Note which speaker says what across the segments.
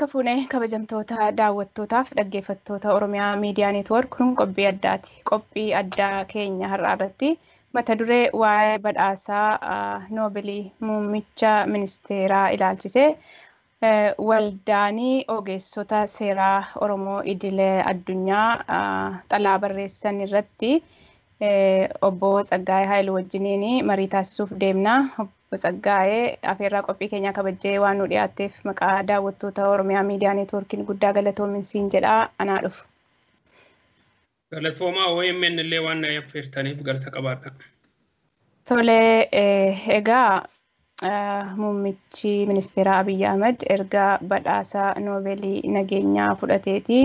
Speaker 1: Harka fuunee kabajamtoota daawwattootaaf dhaggeeffattoota Oromiyaa Miidiyaa Neetwoork kun qophii addaati. Qophii addaa keenya har'aa irratti mata duree waa'ee badhaasaa Noobilii muummicha ministeeraa ilaalchisee waldaanii ogeessota seeraa Oromoo idilee addunyaa xalaa barreessan irratti obbo Tsaggaayee Haayiluu wajjiniin marii taasisuuf deemna. Obbo Tsaggaayee afeerraa qophii keenyaa kabajjee waan nu dhiyaatteef maqaa daawwattoota Oromiyaa Miidiyaa Neetwoorkiin guddaa galatoominsiin jedhaa anaa dhufu.
Speaker 2: Galatoomaa OMN illee waan na affeertaniif galata qabaadha.
Speaker 1: Tole, egaa muummichi ministeeraa Abiyyi Ahmed erga badhaasa Noobeelii nageenyaa fudhateeti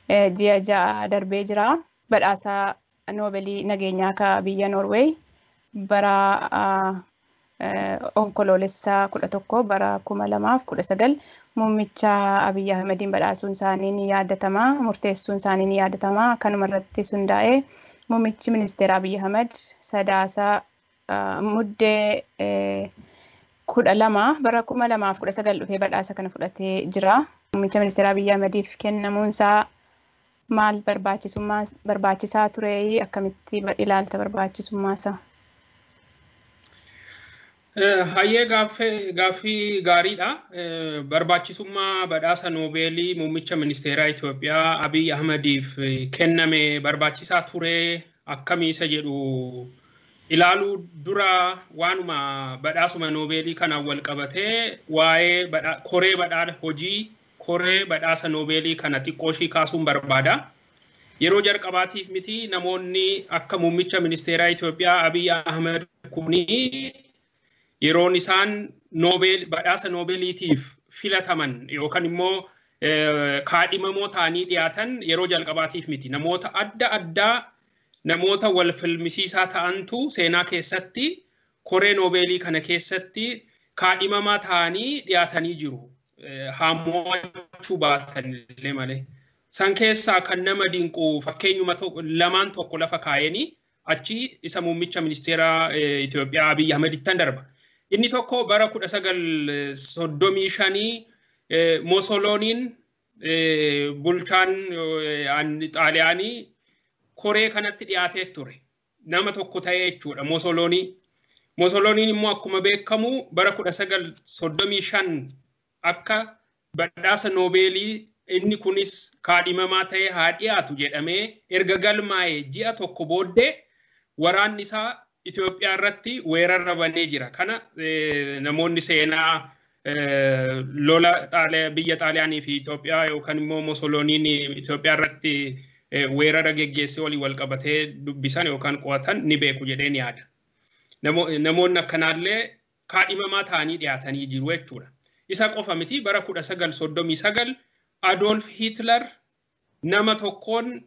Speaker 1: ji'a 6 darbee jira. Badhaasa Noobeelii nageenyaa ka biyya Noorweey bara onkoloolessa 11 bara 2019 muummicha Abiyyi Ahmediin badhaasuun isaanii ni yaadatama. Murteessuun isaanii ni yaadatama. Kanuma irratti hundaa'ee muummichi ministeera Abiyyi Ahmed sadaasa muddee 12 bara 2019 dhufee badhaasa kana fudhatee jira. Muummicha ministeera Abiyyi Ahmediif kennamuunsaa maal barbaachisaa ture? Akkamitti ilaalta barbaachisummaa isaa?
Speaker 2: Hayyee, gaaffii gaariidha. Barbaachisummaa badhaasa Noobeelii muummicha ministeeraa Itoophiyaa Abiyyi Ahmediif kenname barbaachisaa ture akkamii isa jedhu ilaaluu dura waanuma badhaasuma Noobeelii kanaan wal qabatee waa'ee koree badhaasa hojii koree badhaasa Noobeelii kana xiqqoo ishii kaasuun barbaada. Yeroo jalqabaatiif miti namoonni akka muummicha ministeeraa Itoophiyaa Abiyyi Ahmed kuni yeroon isaan Noobeel badhaasa Noobeeliitiif filataman yookaan immoo kaadhimamoo ta'anii dhiyaatan yeroo jalqabaatiif miti. Namoota adda addaa, namoota wal filmisiisaa ta'antu seenaa keessatti koree Noobeelii kana keessatti kaadhimamaa ta'anii dhiyaatanii jiru. Haa mo'achuu baatanillee malee. San keessaa kan nama dinqu fakkeenyuma lamaan tokko lafa kaa'anii achi isa muummicha ministeeraa Itoophiyaa Abiyyi Ahmedittan darba. Inni tokko bara 1935 Musolooniin, bulchaan Xaaliyaanii, koree kanatti dhiyaatee ture. Nama tokko ta'ee jechuudha Musoloonii. Musolooniin immoo akkuma beekamu bara 1935 akka badhaasa Noobeelii inni kunis kaadhimamaa ta'ee haa dhiyaatu jedhamee erga galmaa'ee ji'a tokko booddee waraanni isaa Itoophiyaa irratti weerara banee jira. Kana namoonni seenaa lola biyya Xaaliyaanii fi Itoophiyaa yookaan immoo Musolooniin Itoophiyaa irratti weerara geggeessee walii wal qabatee dubbisan yookaan qo'atan ni beeku jedheen yaada. Namoonni akkanaallee kaadhimamaa ta'anii dhiyaatanii jiru jechuudha. Isa qofa miti, bara 1939 Adolf Hitler nama tokkoon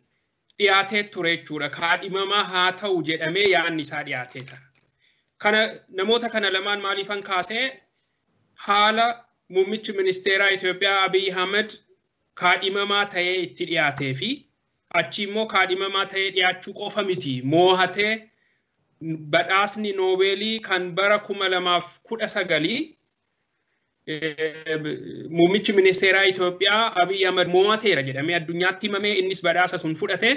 Speaker 2: dhiyaatee ture jechuudha. Kaadhimamaa haa ta'u jedhamee yaadni isaa dhiyaatee tura. Kana namoota kana lamaan maaliifan kaasee? Haala muummichi ministeeraa Itoophiyaa Abiy Ahmed kaadhimamaa ta'ee itti dhiyaatee fi achi immoo kaadhimamaa ta'ee dhiyaachuu qofa miti, moohatee badhaasni Noobeelii kan bara 2019 muummichi ministeeraa Itoophiyaa Abiy Ahmed moo'ateera jedhamee addunyaatti himamee innis badhaasa sun fudhate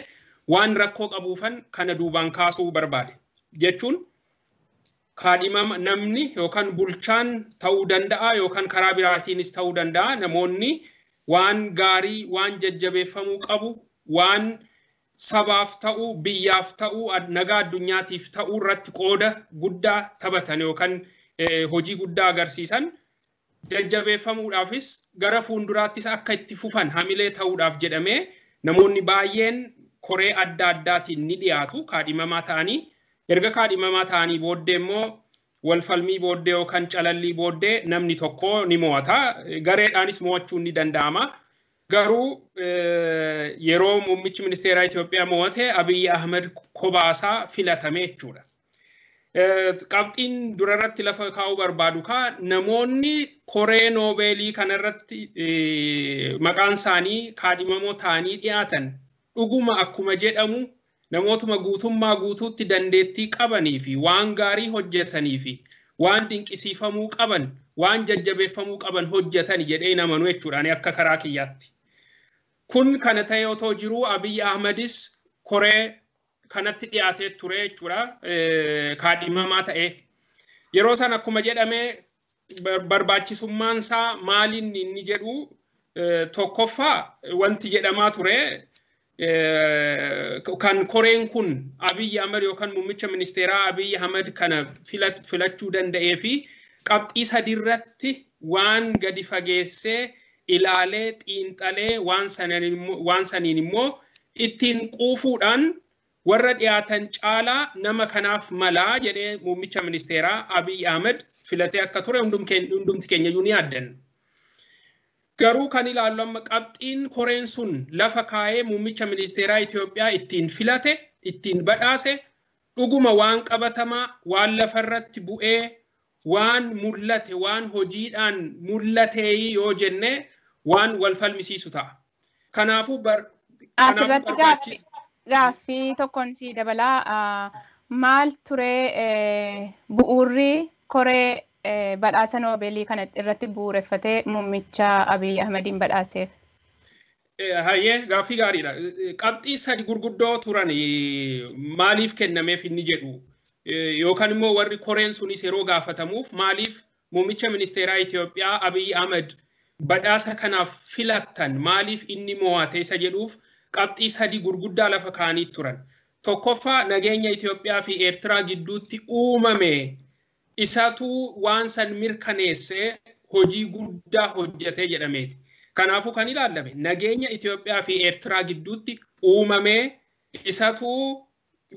Speaker 2: waan rakkoo qabuufan kana duubaan kaasuu barbaade. Jechuun kaadhimama namni yookaan bulchaan ta'uu danda'a yookaan karaa biraatiinis ta'uu danda'a, namoonni waan gaarii, waan jajjabeeffamuu qabu, waan sabaaf ta'uu, biyyaaf ta'uu, nagaa addunyaatiif ta'uu irratti qooda guddaa taphatan yookaan hojii guddaa agarsiisan jajjabeeffamuudhaafis gara fuulduraattis akka itti fufan hamilee ta'uudhaaf jedhamee namoonni baay'een koree adda addaatiin ni dhiyaatu kaadhimamaa ta'anii. Erga kaadhimamaa ta'anii booddee immoo walfalmii booddee yookaan calallii booddee namni tokko ni mo'ata. Gareedhaanis mo'achuun ni danda'ama. Garuu yeroo muummichi ministeeraa Itoophiyaa mo'ate Abiyyi Ahmed kophaasaa filatame jechuudha. Qabxiin durarratti lafa kaa'uu barbaadu kaa namoonni koree Noobeelii kanarratti maqaan isaanii kaadhimamoo ta'anii dhiyaatan dhuguma akkuma jedhamu namootuma guutummaa guutuutti dandeettii qabanii fi waan gaarii hojjetanii fi waan dinqisiifamuu qaban, waan jajjabeeffamuu qaban hojjetan jedhee namanu jechuudha ani akka karaa kiyyaatti. Kun kana ta'e otoo jiruu Abiy Ahmedis koree kanatti dhiyaatee ture jechuudha, kaadhimamaa ta'ee. Yeroo san akkuma jedhame barbaachisummaan isaa maaliin inni jedhu tokkoffaa wanti jedhamaa ture kan koreen kun Abiy Ahmed yookaan muummicha ministeeraa Abiy Ahmed kana filachuu danda'ee fi qabxii sadiirratti waan gadi fageessee ilaalee xiinxalee waan saniin immoo ittiin quufuudhaan warra dhiyaatan caalaa nama kanaaf malaa jedhee muummicha ministeeraa Abiy Ahmed filatee akka ture hundumti keenya iyyuu ni yaaddanna. Garuu kan ilaallu amma qabxiin koreen sun lafa kaa'ee muummicha ministeeraa Itoophiyaa ittiin filate, ittiin badhaase, dhuguma waan qabatamaa, waan lafarratti bu'ee, waan mul'ate, waan hojiidhaan mul'atee yoo jenne waan wal falmisiisu ta'a. Kanaafuu
Speaker 1: Asirratti gaaffii tokkoon si dabalaa, maal ture bu'uurri koree badhaasa Noobeelii kana irratti bu'uureffatee muummicha Abiy Ahmediin badhaaseef?
Speaker 2: Hayyee, gaaffii gaariidha. Qabxii sadi gurguddoo turan maaliif kennameef inni jedhu yookaan immoo warri koreen sunis yeroo gaafatamuuf maaliif muummicha ministeeraa Itoophiyaa Abiy Ahmed badhaasa kanaaf filattan, maaliif inni mo'ate isa jedhuuf qabxii sadi gurguddaa lafa kaa'anii turan. Tokkoffaa, nageenya Itoophiyaa fi Eertiraa gidduutti uumame isatu waan san mirkaneessee hojii guddaa hojjetee jedhameeti. Kanaafuu kan ilaalame nageenya Itoophiyaa fi Eertiraa gidduutti uumame isatu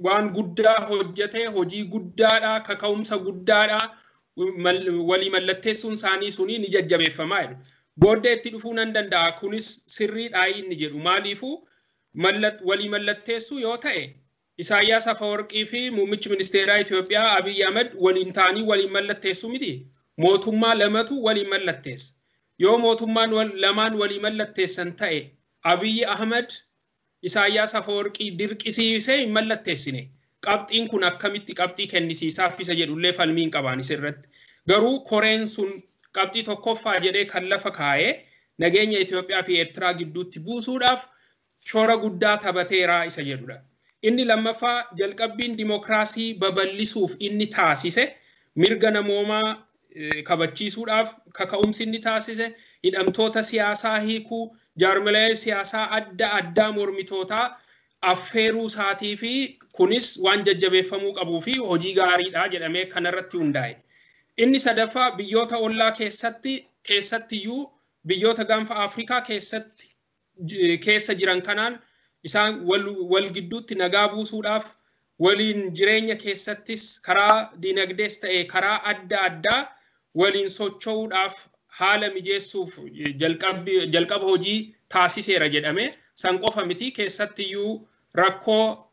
Speaker 2: waan guddaa hojjetee, hojii guddaadha, kaka'umsa guddaadha, walii mallatteessuun isaanii suni ni jajjabeeffamaa jedhu. Booddee itti dhufuu nan danda'a, kunis sirriidhaa inni jedhu, maaliifuu walii mallatteessuu yoo ta'e Isaayyaas Afawarqii fi muummichi ministeeraa Itoophiyaa Abiy Ahmed waliin ta'anii waliin mallatteessuu miti. Mootummaa lamatu waliin mallatteessa. Yoo mootummaan lamaan walii mallatteessan ta'e Abiy Ahmed Isaayyaas Afawarqii dirqisiisee hin mallatteessine. Qabxiin kun akkamitti qabxii kennisiisaaf isa jedhullee falmii hin qabaan isirratti. Garuu koreen sun qabxii tokkoffaa jedhee kan lafa kaa'ee nageenya Itoophiyaa fi Eertiraa gidduutti buusuudhaaf shoora guddaa taphateeraa isa jedhudha. Inni lammaffaa, jalqabbiin dimokiraasii babal'isuuf inni taasise, mirga namoomaa kabachiisuudhaaf kaka'umsi inni taasise, hidhamtoota siyaasaa hiikuu, jaarmilee siyaasaa adda addaa mormitootaa affeeruu isaatii fi kunis waan jajjabeeffamuu qabuu fi hojii gaariidha jedhamee kanarratti hundaa'e. Inni sadaffaa, biyyoota ollaa keessatti, keessattiyyuu biyyoota gaanfa Afrikaa keessatti keessa jiran kanaan isaan wal gidduutti nagaa buusuudhaaf, waliin jireenya keessattis karaa dinagdees ta'e karaa adda addaa waliin socho'uudhaaf haala mijeessuuf jalqaba hojii taasiseera jedhame. San qofa miti, keessattiyyuu rakkoo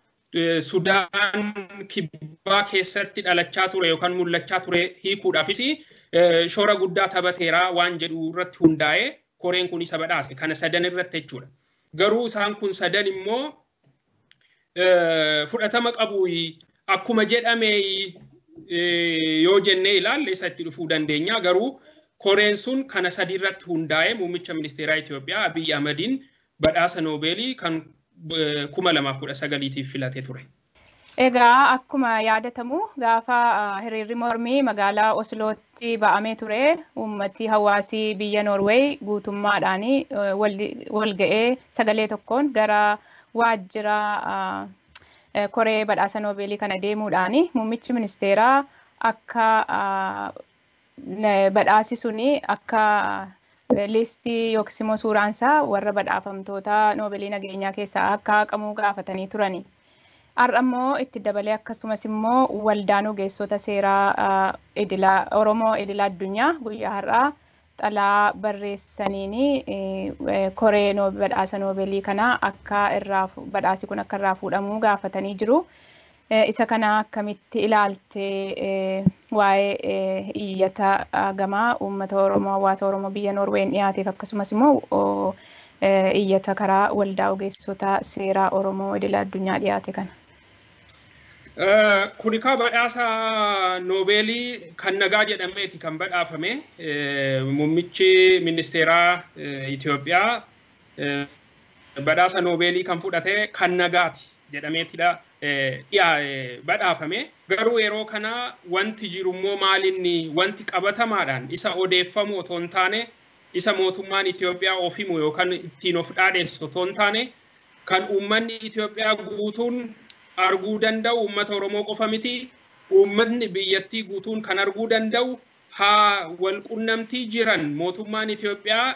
Speaker 2: Sudaan kibbaa keessatti dhalachaa ture yookaan mul'achaa ture hiikuudhaafis shoora guddaa taphateera waan jedhu irratti hundaa'ee koreen kun isa badhaase, kana sadan irratti jechuudha. Garuu isaan kun sadan immoo fudhatama qabu akkuma jedhame yoo jennee ilaalle isa itti dhufuu dandeenya. Garuu koreen sun kana sadi irratti hundaa'ee muummicha ministeeraa Itoophiyaa Abiy Ahmediin badhaasa Noobeelii kan 2019tiif filate ture.
Speaker 1: Egaa akkuma yaadatamu gaafa hiriirri mormii magaalaa Oslootti ba'amee ture, uummati hawaasii biyya Noorweey guutummaadhaan wal ga'ee sagalee tokkoon gara waajjira koree badhaasa Noobeelii kana deemuudhaan muummichi ministeeraa akka badhaasi suni akka liistii yookiis immoo suuraan isaa warra badhaafamtoota Noobeelii nageenyaa keessaa akka haqamuu gaafatanii turani. Har'a immoo itti dabalee akkasumas immoo waldaan ogeessota seeraa Oromoo idila addunyaa guyyaa har'aa xalaa barreessaniin koree badhaasa Noobeelii kana akka irraa badhaasi kun akka irraa fuudhamuu gaafatanii jiru. Isa kana akkamitti ilaalte, waa'ee iyyata gamaa uummata Oromoo, hawaasa Oromoo biyya Noorween dhiyaateef, akkasumas immoo iyyata karaa waldaa ogeessota seeraa Oromoo idila addunyaa dhiyaate kana?
Speaker 2: Kuni kaa badhaasa Noobeelii kan nagaa jedhameeti kan badhaafame. Muummichi ministeeraa Itoophiyaa badhaasa Noobeelii kan fudhate kan nagaati jedhameetidha badhaafame. Garuu yeroo kana wanti jirummoo maalinni wanti qabatamaadhaan isa odeeffamu otoo hin taane isa mootummaan Itoophiyaa of himu yookaan ittiin of dhaadheessu otoo hin taane kan uummanni Itoophiyaa guutuun arguu danda'u uummata Oromoo qofa miti uummanni biyyattii guutuun kan arguu danda'u haa walqunnamtii jiran mootummaan Itoophiyaa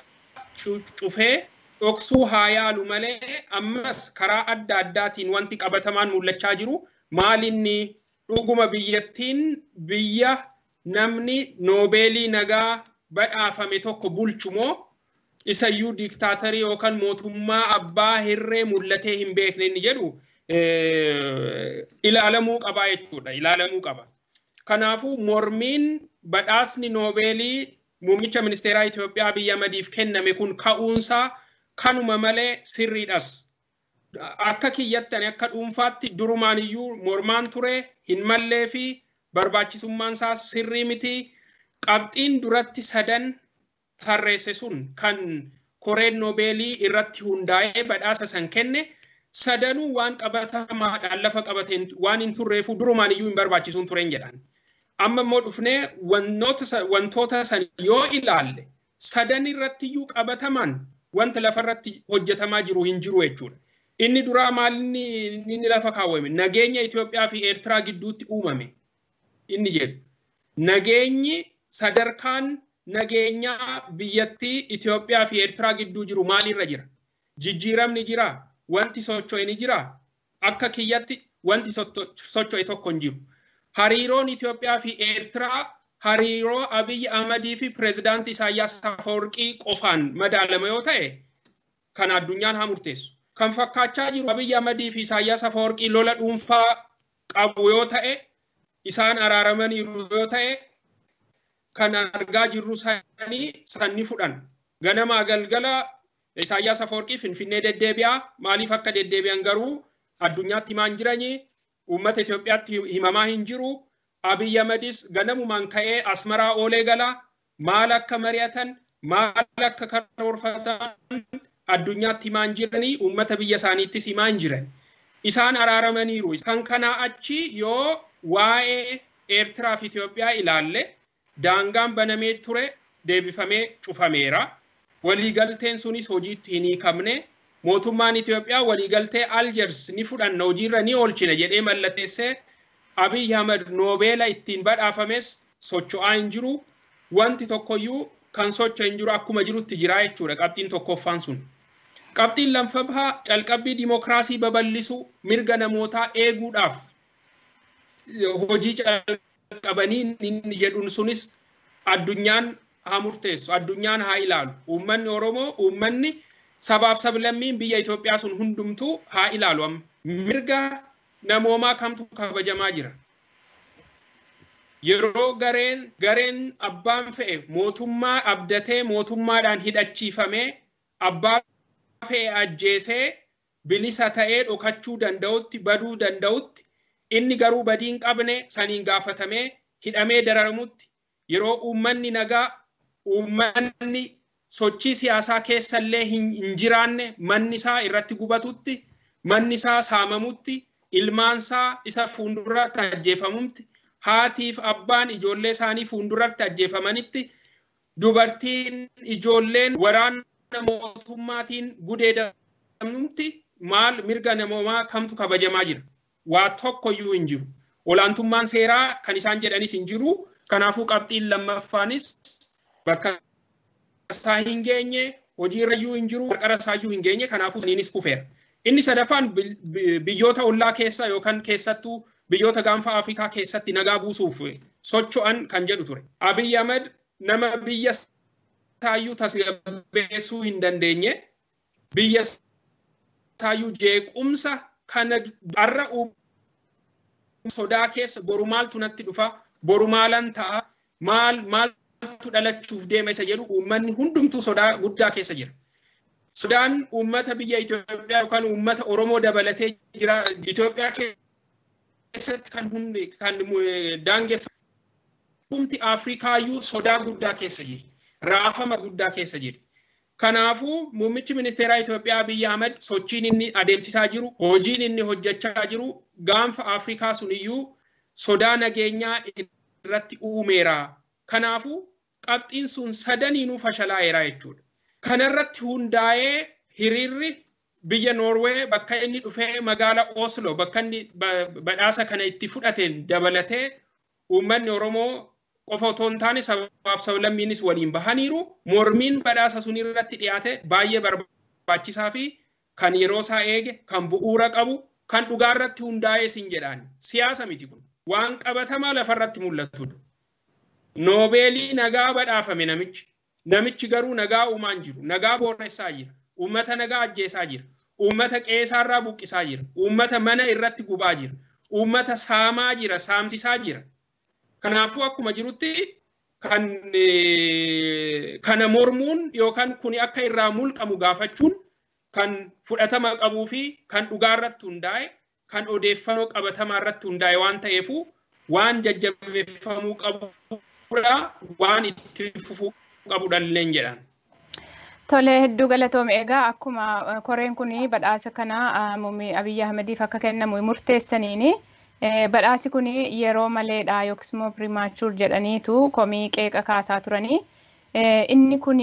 Speaker 2: cufee dhoksuu haa yaalu malee ammas karaa adda addaatiin wanti qabatamaan mul'achaa jiru maalinni dhuguma biyyattiin biyya namni Noobeelii nagaa badhaafame tokko bulchu moo isayyuu diiktaatarii yookaan mootummaa abbaa hirree mul'atee hin beekne inni jedhu ilaalamuu qaba jechuudha. Ilaalamuu qaba. Kanaafuu mormiin badhaasni Noobeelii muummicha ministeeraa Itoophiyaa Abiy Ahmediif kenname kun ka'uunsaa kanuma malee sirriidhas. Akka kiyyatti ani akka dhuunfaatti durumaan iyyuu mormaan ture hin mallee fi barbaachisummaan isaa sirrii miti. Qabxiin duratti sadan tarreesse sun kan koreen Noobeelii irratti hundaa'ee badhaasa san kenne sadanuu waan qabatamaadhaan lafa qabateen waan hin turreefu durumaan iyyuu hin barbaachisuun tureen jedhan. Amma immoo dhufnee wantoota san yoo ilaalle sadan irratti iyyuu qabatamaan wanta lafarratti hojjetamaa jiru hin jiru jechuudha. Inni duraa maal inni lafa kaawwame nageenya Itoophiyaa fi Eertiraa gidduutti uumame inni jedhu. Nageenyi sadarkaan nageenyaa biyyattii Itoophiyaa fi Eertiraa gidduu jiru maalirra jira? Jijjiiramni jira? Wanti socho'e ni jira? Akka kiyyatti wanti socho'e tokko hin jiru. Hariiroon Itoophiyaa fi Eertiraa hariiroo Abiy Ahmedii fi pireezidaantii Isaayyaas Afawarqii qofaan madaalama yoo ta'e kan addunyaan haa murteessu. Kan fakkaachaa jiru Abiy Ahmedii fi Isaayyaas Afawarqii lola dhuunfaa qabu yoo ta'e isaan araaramaniiru yoo ta'e kan argaa jirru sanii sanni fudhan. Ganamaa galgala Isaayyaas Afawarqii Finfinnee deddeebi'aa. Maaliif akka deddeebi'an garuu addunyaatti himaa hin jiranii uummata Itoophiyaatti himamaa hin jiru. Abiy Ahmedis ganamumaan ka'ee Asmaraa oolee gala. Maal akka mari'atan, maal akka karoorfatan addunyaatti himaa hin jiranii uummata biyya isaaniittis himaa hin jiran. Isaan araaramaniiru. Kan kanaa achi yoo waa'ee Eertiraa fi Itoophiyaa ilaalle daangaan banamee ture deebifamee cufameera. Waliigalteen sunis hojiitti hin hiikamne. Mootummaan Itoophiyaa waliigaltee Aljeers ni fudhanna hojiirra ni oolchina jedhee mallatteessee Abiy Ahmed Noobeela ittiin badhaafames socho'aa hin jiru. Wanti tokkoyyuu kan socho'e hin jiru akkuma jirutti jira jechuudha qabxiin tokkoffaan sun. Qabxiin lammaffaa calqabbii dimookiraasii babal'isuu mirga namootaa eeguudhaaf hojii calqabanii inni jedhuun sunis addunyaan haa murteessu, addunyaan haa ilaalu. Uummanni Oromoo, uummanni sabaaf sablammiin biyya Itoophiyaa sun hundumtuu haa ilaalu amma. Mirga namoomaa kamtu kabajamaa jira? Yeroo gareen abbaan fe'e mootummaa abdatee mootummaadhaan hidhachiifamee abbaa fe'e ajjeesee bilisa ta'ee dhokachuu danda'utti baduu danda'utti inni garuu badii hin qabne saniin gaafatamee hidhamee dararamutti yeroo uummanni nagaa uummanni sochii siyaasaa keessallee hin jiraanne manni isaa irratti gubatutti manni isaa saamamutti ilmaan isaa isa fuulduratti ajjeefamutti haatiif abbaan ijoollee isaanii fuulduratti ajjeefamanitti dubartiin ijoolleen waraana mootummaatiin gudeedamnutti maal mirga namoomaa kamtu kabajamaa jira? Waa tokkoyyuu hin jiru. Olaantummaan seeraa kan isaan jedhanis hin jiru. Kanaafuu qabxiin lammaffaanis bakka isaa hin geenye hojiirrayyuu hin jiru qarqara isaayyuu hin geenye kanaafuu saniinis kufeera. Inni sadaffaan biyyoota ollaa keessa yookaan keessattuu biyyoota gaanfa Afrikaa keessatti nagaa buusuuf socho'an kan jedhu ture. Abiy Ahmed nama biyya isaayyuu tasgabbeessuu hin dandeenye biyya isaayyuu jeequmsa kana har'a sodaa keessa boru maaltu natti dhufa boru maalan ta'a maaltu dhalachuuf deema isa jedhu uummanni hundumtuu sodaa guddaa keessa jira. Sodaan uummata biyya Itoophiyaa yookaan uummata Oromoo dabalatee jira Itoophiyaa keessatti kan hundi kan daangeffamti Afrikaayyuu sodaa guddaa keessa jirti. Raafama guddaa keessa jirti. Kanaafuu muummichi ministeeraa Itoophiyaa Abiyyi Ahmed sochiin inni adeemsisaa jiru, hojiin inni hojjechaa jiru gaanfa Afrikaa suniyyuu sodaa nageenyaa irratti uumeera. Kanaafuu qabxiin sun sadaniinuu fashalaa'eera jechuudha. Kanarratti hundaa'ee hiriirri biyya Noorwee bakka inni dhufee magaala Oslo bakka inni badhaasa kana itti fudhateen dabalatee uummanni Oromoo qofa otoo hin taane sabaaf sablammiinis waliin bahaniiru. Mormiin badhaasa sun irratti dhiyaate baay'ee barbaachisaa fi kan yeroo isaa eege, kan bu'uura qabu, kan dhugaa irratti hundaa'ee sin jedhaan. Siyaasa miti kun. Waan qabatamaa lafarratti mul'atudha. Noobeelii nagaa badhaafame namichi. Namichi garuu nagaa uumaan jiru. Nagaa booressaa jira. Uummata nagaa ajjeesaa jira. Uummata qe'eesaarraa buqqisaa jira. Uummata mana irratti gubaa jira. Uummata saamaa jira, saamsisaa jira. Kanaafuu akkuma jirutti kan kana mormuun yookaan kuni akka irraa mulqamu gaafachuun kan fudhatama qabuu fi kan dhugaa irratti hundaa'e, kan odeeffannoo qabatamaa irratti hundaa'e waan ta'eefu waan jajjabeeffamuu qabudha, waan itti fufuu qabudha illeen jedhan.
Speaker 1: Tole, hedduu galatoome. Egaa akkuma koreen kun badhaasa kana muummee Abiyyi Ahmediif akka kennamu murteessaniini badhaasi kun yeroo maleedha yookiis immoo premature jedhaniitu komii qeeqa kaasaa turanii. Inni kun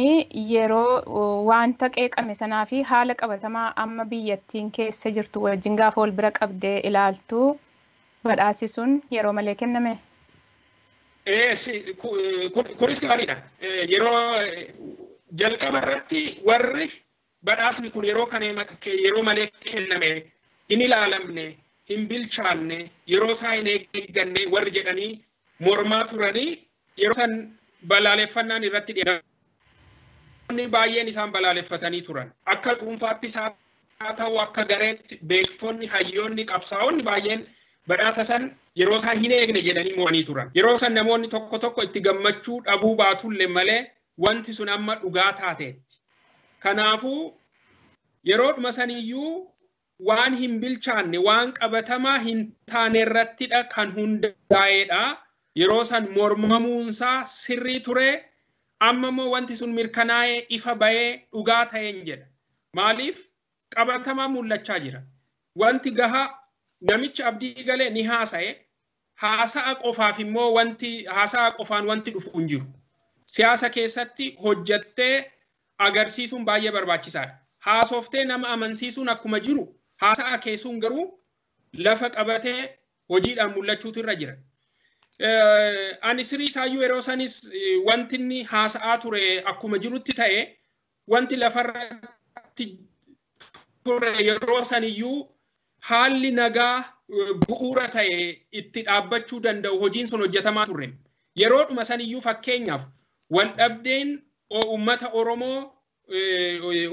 Speaker 1: yeroo wanta qeeqame sanaa fi haala qabatamaa amma biyyattiin keessa jirtu wajjin gaafa wal bira qabdee ilaaltu badhaasi sun yeroo malee kenname.
Speaker 2: Kunis gaariidha. Yeroo jalqaba irratti warri badhaasni kun yeroo kana yeroo malee kenname, hin ilaalamne, hin bilchaanne, yeroo isaa hin eegganne warri jedhanii mormaa turanii yeroo san balaaleffannaan irratti dhiyaatan. Baay'een isaan balaaleffatanii turan. Akka dhuunfaatti haa ta'u akka gareetti beektonni, hayyoonni, qabsaa'onni baay'een badhaasa san yeroo isaa hin eegne jedhanii mormanii turan. Yeroo san namoonni tokko tokko itti gammachuu dhabuu baatullee malee wanti sun amma dhugaa taateetti. Kanaafuu yeroodhuma saniyyuu waan hin bilchaanne, waan qabatamaa hin taane irrattidha kan hundaa'edha. Yeroo san mormamuunsaa sirrii ture. Amma immoo wanti sun mirkanaa'ee ifa bahee dhugaa ta'een jedha. Maaliif qabatamaa mul'achaa jira. Wanti gahaa namichi abdii galee ni haasa'e. Haasa'a qofaaf immoo wanti haasa'a qofaan wanti dhufu hin jiru. Siyaasa keessatti hojjattee agarsiisuun baay'ee barbaachisaadha. Haasoftee nama amansiisuun akkuma jiru haasa'a keessuun garuu lafa qabatee hojiidhaan mul'achuutu irra jira. Ani sirii isaayyuu yeroo sanis wanti inni haasa'aa ture akkuma jirutti ta'e wanti lafarratti ture yeroo saniyyuu haalli nagaa bu'uura ta'e itti dhaabbachuu danda'u hojiin sun hojjetamaa turre. Yeroodhuma saniyyuu fakkeenyaaf waldhabdeen uummata Oromoo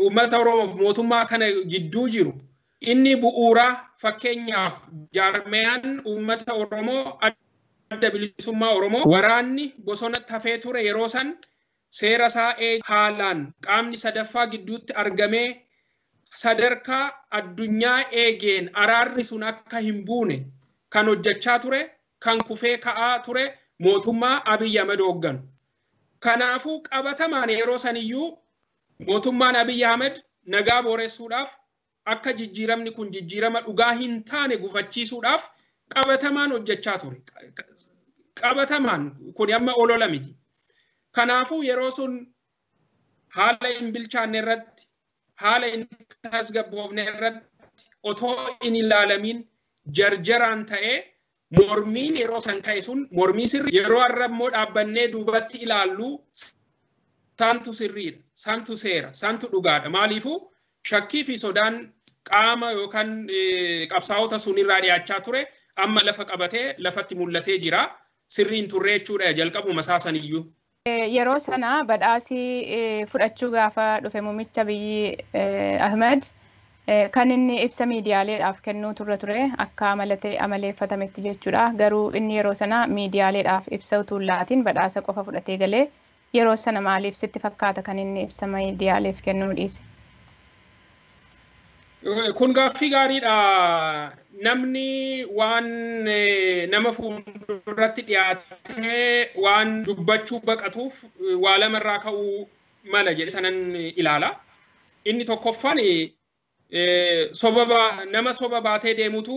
Speaker 2: uummata Oromoof mootummaa kana gidduu jiru inni bu'uura, fakkeenyaaf jaarmeyaan uummata Oromoo Adda Bilisummaa Oromoo, waraanni bosonatti hafee ture yeroo san seera isaa haalaan qaamni sadaffaa gidduutti argamee sadarkaa addunyaa eegeen araarri sun akka hin buune kan hojjechaa ture, kan kufee ka'aa ture mootummaa Abiyyi Ahmed hoogganu. Kanaafuu qabatamaan yeroo saniyyuu mootummaan Abiyyi Ahmed nagaa booressuudhaaf, akka jijjiiramni kun jijjiirama dhugaa hin taane gufachiisuudhaaf qabatamaan hojjechaa ture. Qabatamaan kun amma olola miti. Kanaafuu yeroo sun haala hin bilchaanne irratti, haala hin tasgabboofne irratti otoo hin ilaalamiin jarjaraan ta'ee mormiin yeroo san ka'e sun mormii sirrii, yeroo har'a immoo dhaabbannee duubatti ilaallu saantu sirriidha, saantu seera, saantu dhugaadha. Maaliifuu shakkii fi sodaan qaama yookaan qabsaa'ota sun irraa dhiyaachaa ture amma lafa qabatee lafatti mul'atee jira. Sirriin turre jechuudha jalqabuma isaa saniyyuu.
Speaker 1: Yeroo sana badhaasii fudhachuu gaafa dhufe muummicha Abiyyi Ahmed kan inni ibsa miidiyaaleedhaaf kennuu turre ture akka amalatee amaleeffatametti jechuudha. Garuu inni yeroo sana miidiyaaleedhaaf ibsa utuu hin laatiin badhaasa qofa fudhatee galee, yeroo sana maaliif sitti fakkaata kan inni ibsa miidiyaaleef kennuu dhiise?
Speaker 2: Kun gaaffii gaariidha. Namni waan nama fuulduratti dhiyaatee waan dubbachuu baqatuuf waa lamarraa ka'uu mala jedhe tanan ilaala. Inni tokkoffaan nama soba baatee deemutu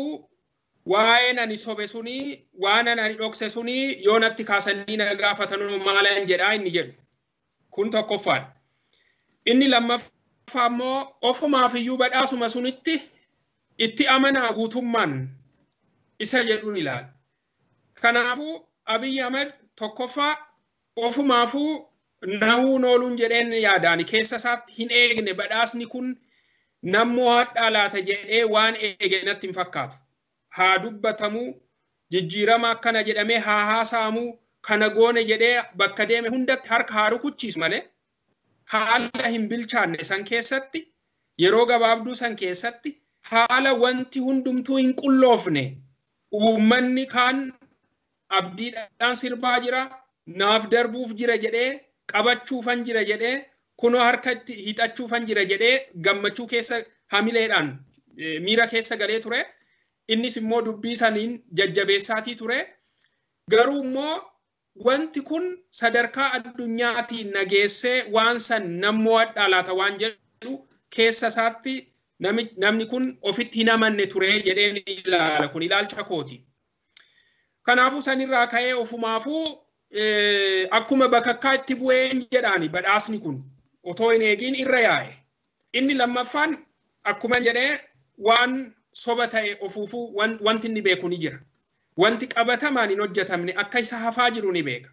Speaker 2: waa'een ani sobe suni waan ani dhokse suni yoo natti kaasanii na gaafatanuu maalan jedhaa inni jedhu. Kun tokkoffaadha. Inni lammaffaa immoo ofumaaf iyyuu badhaasuma sunitti itti amanaa guutummaan isa jedhuun ilaala. Kanaafuu Abiyyi Ahmed tokkoffaa ofumaafuu nahuun ooluun jedheen yaadaani keessa isaatti hin eegne badhaasni kun nammoo hadhaa laata jedhee waan eege natti hin fakkaatu. Haa dubbatamuu, jijjiirama akkana jedhamee haa haasa'amuu, kana goone jedhee bakka deeme hundatti harka haa rukuchiisu malee haala hin bilchaanne san keessatti yeroo gabaabduu san keessatti haala wanti hundumtuu hin qulloofne uummanni kaan abdiidhaan sirbaa jira, naaf darbuuf jira jedhee qabachuufan jira jedhee kunoo harka itti hiixachuufan jira jedhee gammachuu keessa hamileedhaan miira keessa galee ture. Innis immoo dubbii saniin jajjabeessaatii ture. Garuu immoo wanti kun sadarkaa addunyaatiin nageessee waan san nammoo hadhaa laata waan jedhu keessa isaatti namni kun ofitti hin amanne ture jedheen ilaala. Kun ilaalcha kooti. Kanaafuu sanirraa ka'ee ofumaafuu akkuma bakakkaa itti bu'een jedhaani badhaasni kun otoo hin eegiin irra yaa'e. Inni lammaffaan akkuma jedhee waan soba ta'e ofuufuu wanti inni beeku ni jira. Wanti qabatamaan hin hojjetamne akka isa hafaa jiru ni beeka.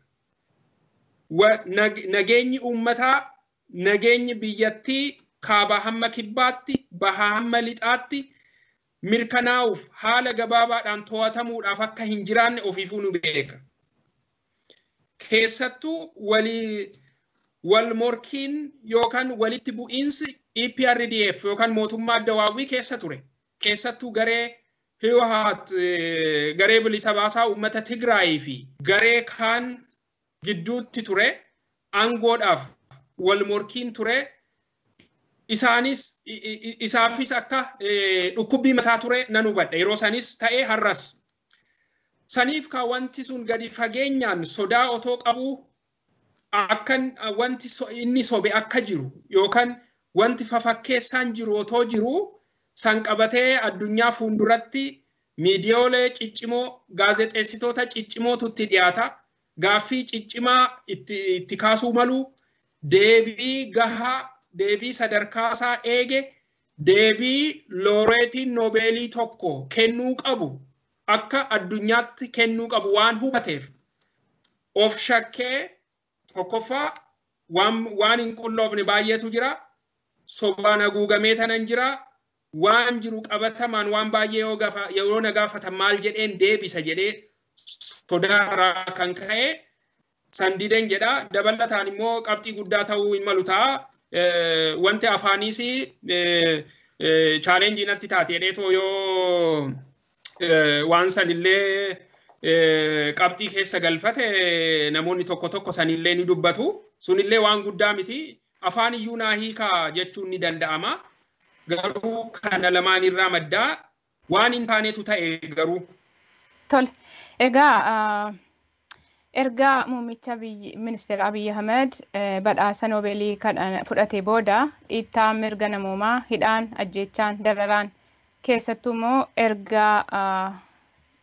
Speaker 2: Nageenyi uummataa, nageenyi biyyattii kaabaa hamma kibbaatti, bahaa hamma lixaatti mirkanaa'uuf haala gabaabaadhaan to'atamuudhaaf akka hin jiraanne ofiifuu ni beeka. Keessattuu wal morkiin yookaan walitti bu'iinsi EPRDF yookaan mootummaa addawaawwii keessa ture. Keessattuu garee Hiwaat, garee bilisa baasaa uummata Tigraayii fi garee kaan gidduutti ture aangoodhaaf wal morkiin ture. Isaanis isaafis akka dhukkubbii mataa ture nan hubadha. Yeroo sanis ta'ee har'as. Saniif kaa wanti sun gadi fageenyaan sodaa otoo qabu akka wanti inni sobe akka jiru yookaan wanti fafakkeessaan jiru otoo jiru san qabatee addunyaa fuulduratti miidiyoolee ciccimoo gaazexeessitoota ciccimootu itti dhiyaata. Gaaffii ciccimaa itti kaasuu malu deebii gahaa deebii sadarkaasaa eege deebii looreetiin noobeelii tokko kennuu qabu akka addunyaatti kennuu qabu waan hubateef of shakkee tokkoffaa waan hin qulloofne baay'eetu jira. Sobaan haguugamee tanan jira. Waan jiru qabatamaan waan baay'ee yeroo na gaafatan maal jedheen deebisa jedhee sodaarraa kan ka'e san dideen jedha. Dabalataan immoo qabxii guddaa ta'uu hin malu ta'a. Wanti afaaniis chaalenjii natti taate jedheetoo yoo waan sanillee qabxii keessa galfate namoonni tokko tokko sanillee ni dubbatu. Sunillee waan guddaa miti. Afaan iyyuu naa hiikaa jechuun ni danda'ama. Garuu kana lamaan irraa maddaa waan hin taanetu ta'e garuu.
Speaker 1: Tole. Egaa erga muummicha ministeera Abiyyi Ahmed badhaasa Noobeelii kana fudhatee booda dhiittaa mirga namoomaa hidhaan, ajjeechaan, dararaan keessattuu immoo erga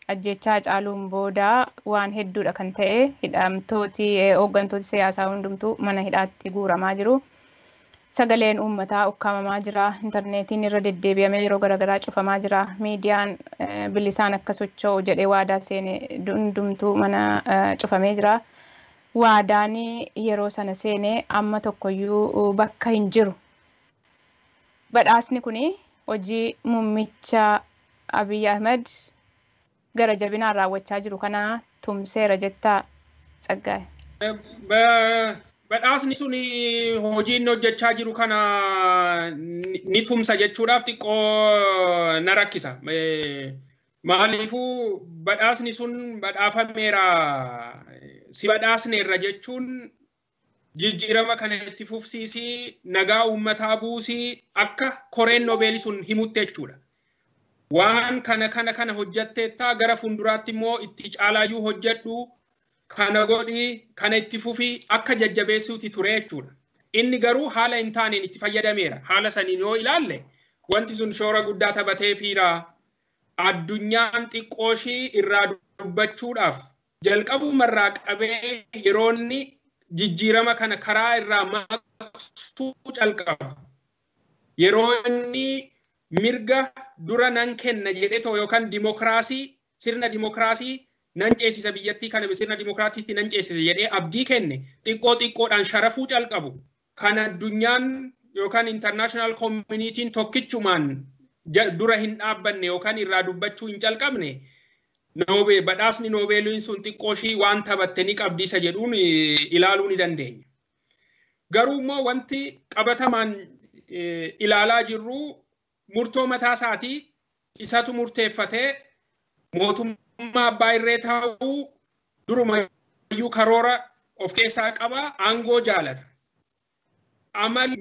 Speaker 1: ajjeechaa caaluun booda waan hedduudha kan ta'e hidhamtooti hooggantooti siyaasaa hundumtuu mana hidhaatti guuramaa jiru. Sagaleen uummataa ukkaamamaa jira. Intarneetiin irra deddeebi'amee yeroo garaagaraa cufamaa jira. Miidiyaan bilisaan akka socho'u jedhee waadaa seene hundumtuu mana cufamee jira. Waadaan yeroo sana seene amma tokkoyyuu bakka hin jiru. Badhaasni kun hojii muummicha Abiyyi Ahmed gara jabinaan raawwachaa jiru kana tumseera jettaa Tsaggaa'e.
Speaker 2: Badhaasni sun hojii inni hojjechaa jiru kana ni tumsa jechuudhaaf xiqqoo na rakkisa. Maaliifuu badhaasni sun badhaafameera si badhaasneerra jechuun Jijjiirama kana itti fufsiisii, nagaa uummataa buusii akka koreen Noobeelii sun himutti jechuudha. Waan kana kana kana hojjetteettaa, gara fuulduraatti immoo itti caalaayyuu hojjedhu, kana godhii, kana itti fufii akka jajjabeessuuti ture jechuudha. Inni garuu haala hin taaneen itti fayyadameera. Haala saniin yoo ilaalle wanti sun shoora guddaa taphatee fiira. Addunyaan xiqqooshii irraa dubbachuudhaaf jalqabumarraa qabee yeroonni jijjiirama kana karaa irraa maqsuu calqaba. Yeroo inni mirga dura nan kenna jedhee too yookaan dimokiraasii, sirna dimokiraasii nan ceesisa, biyyattii kana sirna dimokiraasiitti nan ceesisa jedhee abdii kenne xiqqoo xiqqoodhaan sharafuu calqabu. Kan addunyaan yookaan international community'n tokkichumaan dura hin dhaabbanne yookaan irraa dubbachuu hin calqabne, badhaasni Noobeeliin sun xiqqooshii waan taphatte ni qabdi isa jedhuun ilaaluu ni dandeenya. Garuu immoo wanti qabatamaan ilaalaa jirru murtoo mataa isaatii isatu murteeffatee mootummaa abbaa irree ta'uu durumayyuu karoora of keessaa qaba, aangoo jaalata. Amal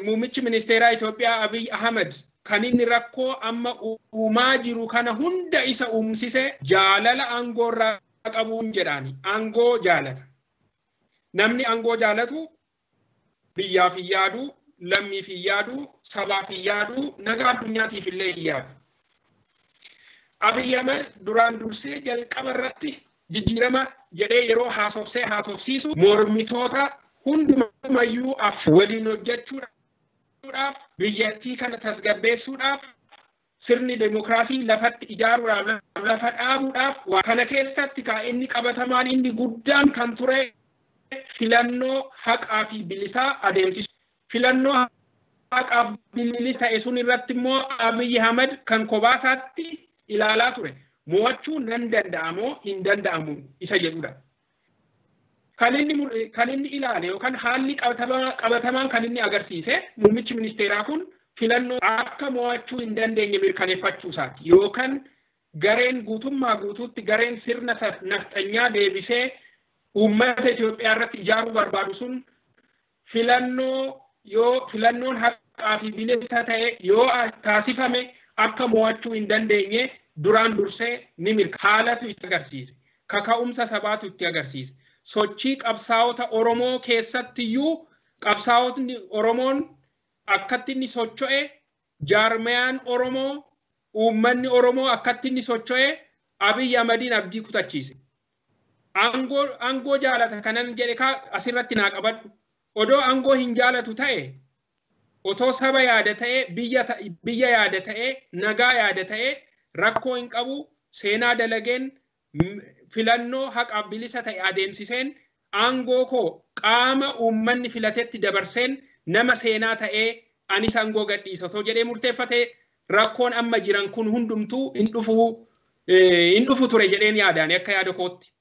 Speaker 2: muummichi ministeeraa Itoophiyaa Abiy Ahmed kan inni rakkoo amma uumaa jiru kana hunda isa uumsise jaalala aangoo irraa qabuun jedhaani, aangoo jaalata. Namni aangoo jaalatu biyyaaf hin yaadu, lammiif hin yaadu, sabaaf hin yaadu, nagaa addunyaatiif illee hin yaadu. Abiy Ahmed duraan dursee jalqaba irratti jijjiirama jedhee yeroo haasofsee haasofsiisu mormitoota hundumayyuu af waliin hojjechuudhaaf, biyyattii kana tasgabbeessuudhaaf, sirni dimokiraasii lafatti ijaaruudhaaf, lafa dhaabuudhaaf, kana keessatti kaa inni qabatamaan inni guddaan kan ture filannoo haqaa fi bilisaa adeemsisu. Filannoo haqaa bilisa ta'e sun irratti immoo Abiy Ahmed kan kophaa ilaalaa ture. Mo'achuu nan danda'amoo hin danda'amu isa jedhudha. Kan inni ilaale yookaan haalli qabatamaan kan inni agarsiise muummichi ministeeraa kun filannoo akka mo'achuu hin dandeenye mirkaneeffachuu isaati. Yookaan gareen guutummaa guutuutti gareen sirna nafxanyaa deebisee uummata Itoophiyaa irratti ijaaruu barbaadu sun filannoo yoo filannoon haqaa fi bilisa ta'e yoo taasifame akka mo'achuu hin dandeenye duraan dursee ni mirka. Haalatu itti agarsiise. Kaka'umsa sabaatu itti agarsiise. Sochii qabsaa'ota Oromoo keessattiyyuu qabsaa'otni Oromoon akkatti inni socho'e, jaarmayaan Oromoo, uummanni Oromoo akkatti inni socho'e Abiy Ahmediin abdii kutachiise. Aangoo jaalata kanan jedhe kaa asirratti naa qabadhu. Odoo aangoo hin jaalatu ta'e, otoo saba yaada ta'e, biyya yaada ta'e, nagaa yaada ta'e, rakkoo hin qabu, seenaa dalageen filannoo haqa bilisa ta'e adeemsiseen aangoo koo qaama uummanni filatetti dabarseen nama seenaa ta'ee anis aangoo gadhiisa otoo jedhee murteeffatee rakkoon amma jiran kun hundumtuu hin dhufu ture jedheen yaadaan akka yaada kootti.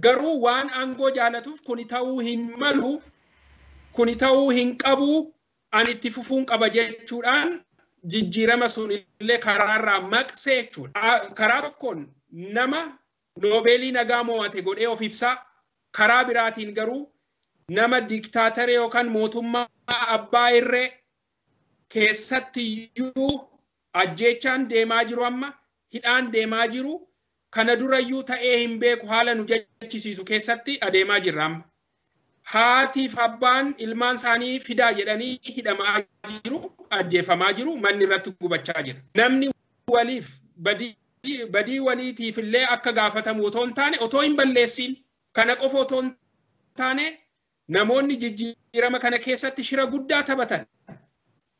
Speaker 2: Garuu waan aangoo jaalatuuf kuni ta'uu hin malu, kuni ta'uu hin qabu, ani itti fufuun qaba jechuudhaan jijjiirama sun illee karaarraa maqsee jechuudha. Karaa tokkoon nama Noobeelii nagaa mo'ate godhee of ibsaa, karaa biraatiin garuu nama diktaatara yookaan mootummaa abbaa irree keessattiyyuu ajjeechaan deemaa jiru, amma hidhaan deemaa jiru, kana durayyuu ta'ee hin beeku haala nu jechisiisu keessatti adeemaa jirra amma. Haatiif abbaan ilmaan isaanii fidaa jedhanii hidhamaa jiru, ajjeefamaa jiru, manni irratti gubachaa jira. Namni waliif badii waliitiif illee akka gaafatamu otoo hin taane, otoo hin balleessiin, kana qofa otoo hin taane, namoonni jijjiirama kana keessatti shira guddaa taphatan.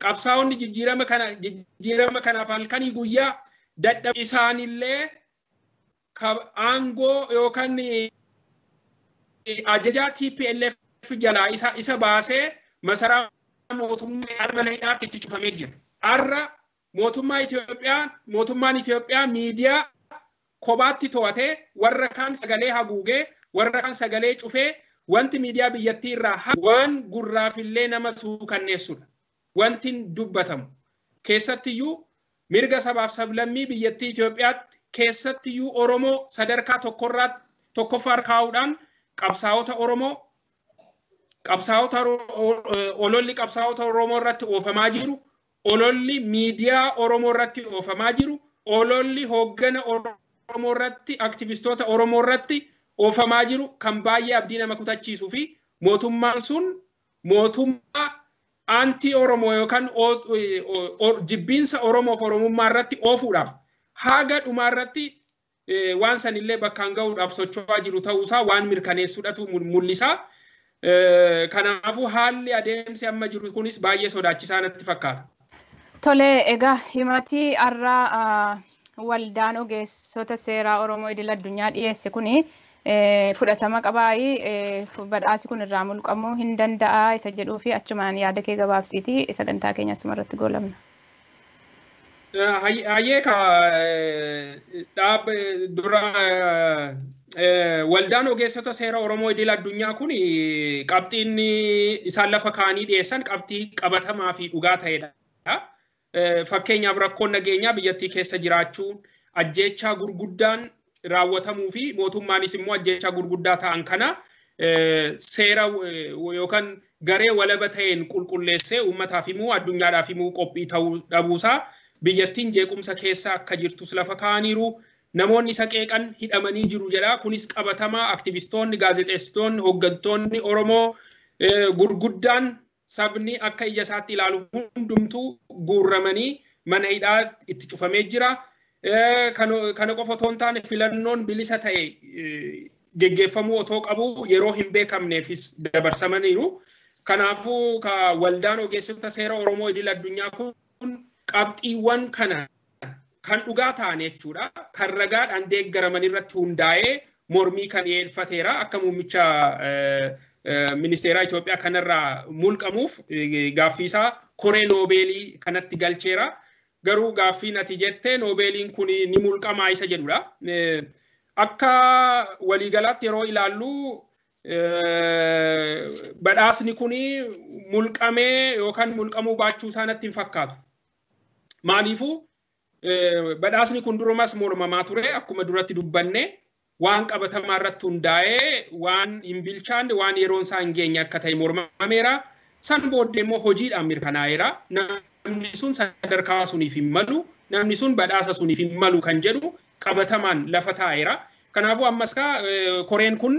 Speaker 2: Qabsaa'onni jijjiirama kanaaf halkanii guyyaa dadhaba isaanillee aangoo yookaan ajajaa TPLF jalaa isa baasee masaraa mootummaa mana hidhaatti itti cufamee jira. Har'a mootummaan Itoophiyaa miidiyaa kophaatti to'atee warra kaan sagalee haguugee warra kaan sagalee cufee wanti miidiyaa biyyattii irraa waan gurraafillee nama suukanneessudha. Wanti dubbatamu keessattiyyuu mirga sabaaf sablammii biyyattii Itoophiyaatti, keessattiyyuu Oromoo sadarkaa tokkoffaa kaa'uudhaan qabsaa'ota Oromoo Qabsaa'ota ololli qabsaa'ota Oromoo irratti oofamaa jiru, ololli miidiyaa Oromoo irratti oofamaa jiru, ololli hooggana Oromoo irratti, aktivistoota Oromoo irratti oofamaa jiru kan baay'ee abdii nama kutachiisuu fi mootummaan sun mootummaa anti Oromoo yookaan jibbiinsa Oromoof Oromummaa irratti oofuudhaaf haga dhumaa irratti waan sanillee bakkaan ga'uudhaaf socho'aa jiru ta'uusaa waan mirkaneessuudhatu mul'isa. Kanaafuu haalli adeemsi amma jiru kunis baay'ee sodaachisaa natti fakkaata.
Speaker 1: Tole, egaa himatii har'aa waldaan ogeessota seeraa Oromoo idil addunyaa dhiyeesse kuni fudhatama qabaayi, badhaasi kun irraa mulqamuu hin danda'a isa jedhuu fi achumaan yaada kee gabaabsiiti sagantaa keenya asuma irratti goolabna.
Speaker 2: Hayyee, ka dhaab dura waldaan ogeessota seera Oromoo idil addunyaa kun qabxiin isaan lafa kaanii dhiyeessan qabxii qabatamaa fi dhugaa ta'edha. Fakkeenyaaf, rakkoon nageenyaa biyyattii keessa jiraachuun, ajjeechaa gurguddaan raawwatamuu fi mootummaanis immoo ajjeechaa gurguddaa ta'an kana seera yookaan garee walaba ta'een qulqulleessee uummataaf himuu, addunyaadhaaf himuu qophii ta'uu dhabuusaa, biyyattiin jeequmsa keessa akka jirtus lafa kaa'aniiru. Namoonni isa qeeqan hidhamanii jiru jedha. Kunis qabatamaa aktivistoonni, gaazexeessitoonni, hooggantoonni Oromoo gurguddaan sabni akka ija isaatti ilaalu hundumtuu guurramanii mana hidhaa itti cufamee jira. Kana qofa otoo hin taane, filannoon bilisa ta'e geggeeffamuu otoo qabu yeroo hin beekamneefis dabarsamaniiru. Kanaafuu ka waldaan ogeessota seera Oromoo idil addunyaa kun qabxiiwwan kana kan dhugaa ta'an jechuudha. Kan ragaadhaan deeggaraman irratti hundaa'ee mormii kan dhiyeeffateera. Akka muummicha ministeeraa Itoophiyaa kanarraa mulqamuuf gaaffiisaa koree Noobeelii kanatti galcheera. Garuu gaaffiin ati jette Noobeeliin kun ni mulqamaa isa jedhudha. Akka waliigalaatti yeroo ilaallu, badhaasni kun mulqamee yookaan mulqamuu baachuu isaa natti hin fakkaatu. Maaliifuu, badhaasni kun durumas mormamaa ture. Akkuma duratti dubbanne, waan qabatamaa irratti hundaa'ee waan hin bilchaanne, waan yeroon isaa hin geenye akka ta'e mormameera. San booddee immoo hojiidhaan mirkanaa'eera. Namni sun sadarkaa suniif hin malu, namni sun badhaasa suniif hin malu kan jedhu qabatamaan lafa taa'eera. Kanaafuu ammas kaa koreen kun,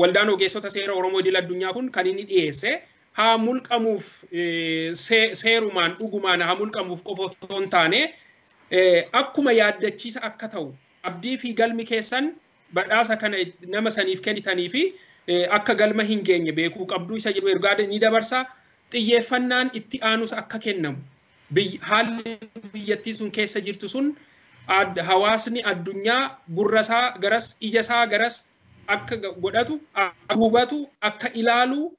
Speaker 2: waldaan ogeessota seera Oromoo idil addunyaa kun, kan inni dhiyeesse haa mulqamuuf, seerumaan dhugumaan haa mulqamuuf qofa otoo hin taane, akkuma yaaddachiisa akka ta'u, abdii fi galmi keessan badhaasa kana nama saniif kennitanii fi akka galma hin geenye beekuu qabdu isa jedhu ergaa ni dabarsa. Xiyyeeffannaan itti aanus akka kennamu, haalli biyyattii sun keessa jirtu sun hawaasni addunyaa gurra isaa garas, ija isaa garas akka godhatu, akka hubatu, akka ilaalu,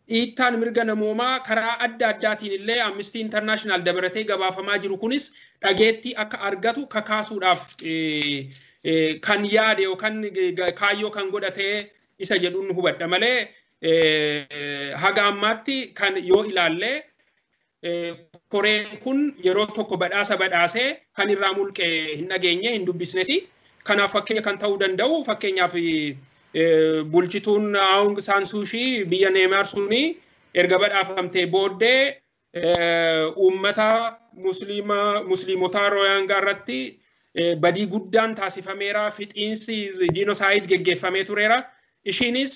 Speaker 2: dhiittaan mirga namoomaa karaa adda addaatiin illee Amnesty International dabalatee gabaafamaa jiru kunis dhageettii akka argatu kakaasuudhaaf kan yaade yookaan kaayyoo kan godhatee isa jedhuun hubadha malee, haga ammaatti kan yoo ilaalle koreen kun yeroo tokko badhaasa badhaasee kan irraa mulqee hin dhageenye, hin dubbisnes. Kanaaf fakkeenya kan ta'uu danda'u, fakkeenyaaf, bulchituun Aung San Suu Kyi biyya Neemaar suni erga badhaafamtee booddee uummata musliimotaa Rohingyaa irratti badii guddaan taasifameera, fixiinsi genocide geggeeffamee tureera. Ishiinis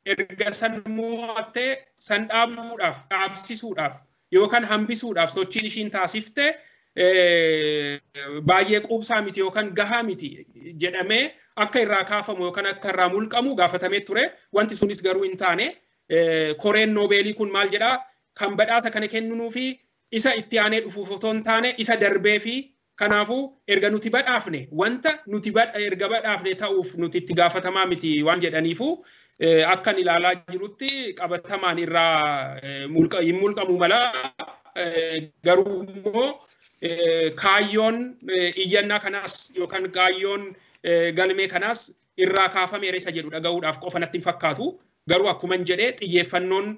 Speaker 2: erga san mo'attee san dhaabuudhaaf, dhaabsisuudhaaf yookaan hambisuudhaaf sochiin ishiin taasifte baay'ee quubsaa miti yookaan gahaa miti jedhamee akka irraa kaafamu yookaan akka irraa mulqamu gaafatamee ture. Wanti sunis garuu hin taane. Koreen Noobeelii kun maal jedhaa? Kan badhaasa kana kenninuu fi isa itti aanee dhufuuf otoo hin taane isa darbee fi kanaafuu erga nuti badhaafne, wanta nuti erga badhaafne ta'uuf nuti itti gaafatamaa miti waan jedhaniifu, akkan ilaalaa jirutti qabatamaan irraa hin mulqamu mala. Garuu immoo kaayyoon iyyannaa kanaas yookaan kaayyoon galmee kanaas irraa kaafameera isa jedhu dhaga'uudhaaf qofa natti hin fakkaatu. Garuu akkuman jedhee, xiyyeeffannoon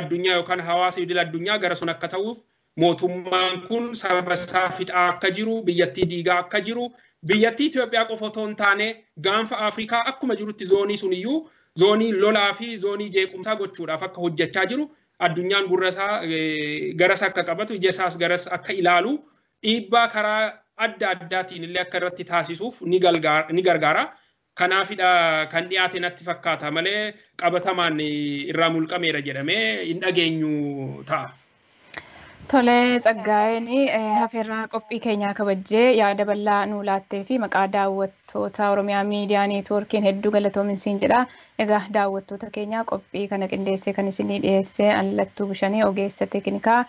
Speaker 2: addunyaa yookaan hawaasa idil addunyaa gara sun akka ta'uuf, mootummaan kun saba isaa fixaa akka jiru, biyyattii diigaa akka jiru, biyyattii Itoophiyaa qofa otoo hin taane gaanfa Afrikaa akkuma jirutti zoonii suniyyuu Zoonii lolaa fi zoonii jeequmsaa gochuudhaaf akka hojjechaa jiru, addunyaan gurra isaa garas akka qabatu, ija isaas garas akka ilaalu, dhiibbaa karaa adda addaatiin illee akka irratti taasisuuf ni gargaara. Kanaafidha kan dhiyaate natti fakkaata malee qabatamaan irraa mulqameera jedhamee hin dhageenyu ta'a.
Speaker 1: Tole, Tsaggaa'een, hafeerraa qophii keenyaa kabajjee yaada bal'aa nuu laattee fi maqaa daawwattoota Oromiyaa Miidiyaa Neetwoorkiin hedduu galatoominsiin jedha. Egaa daawwattoota keenyaa, qophii kana qindeessee kan isinii dhiyeesse Allattuu Bishanii ogeessa teeknikaa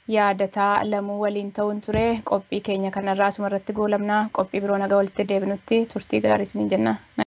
Speaker 1: Yaadataa Lamuu waliin ta'uun ture. Qophii keenya kanarraa asuma irratti goolabna. Qophii biroo nagaa walitti deebinutti turtii gaarii isiniin jenna.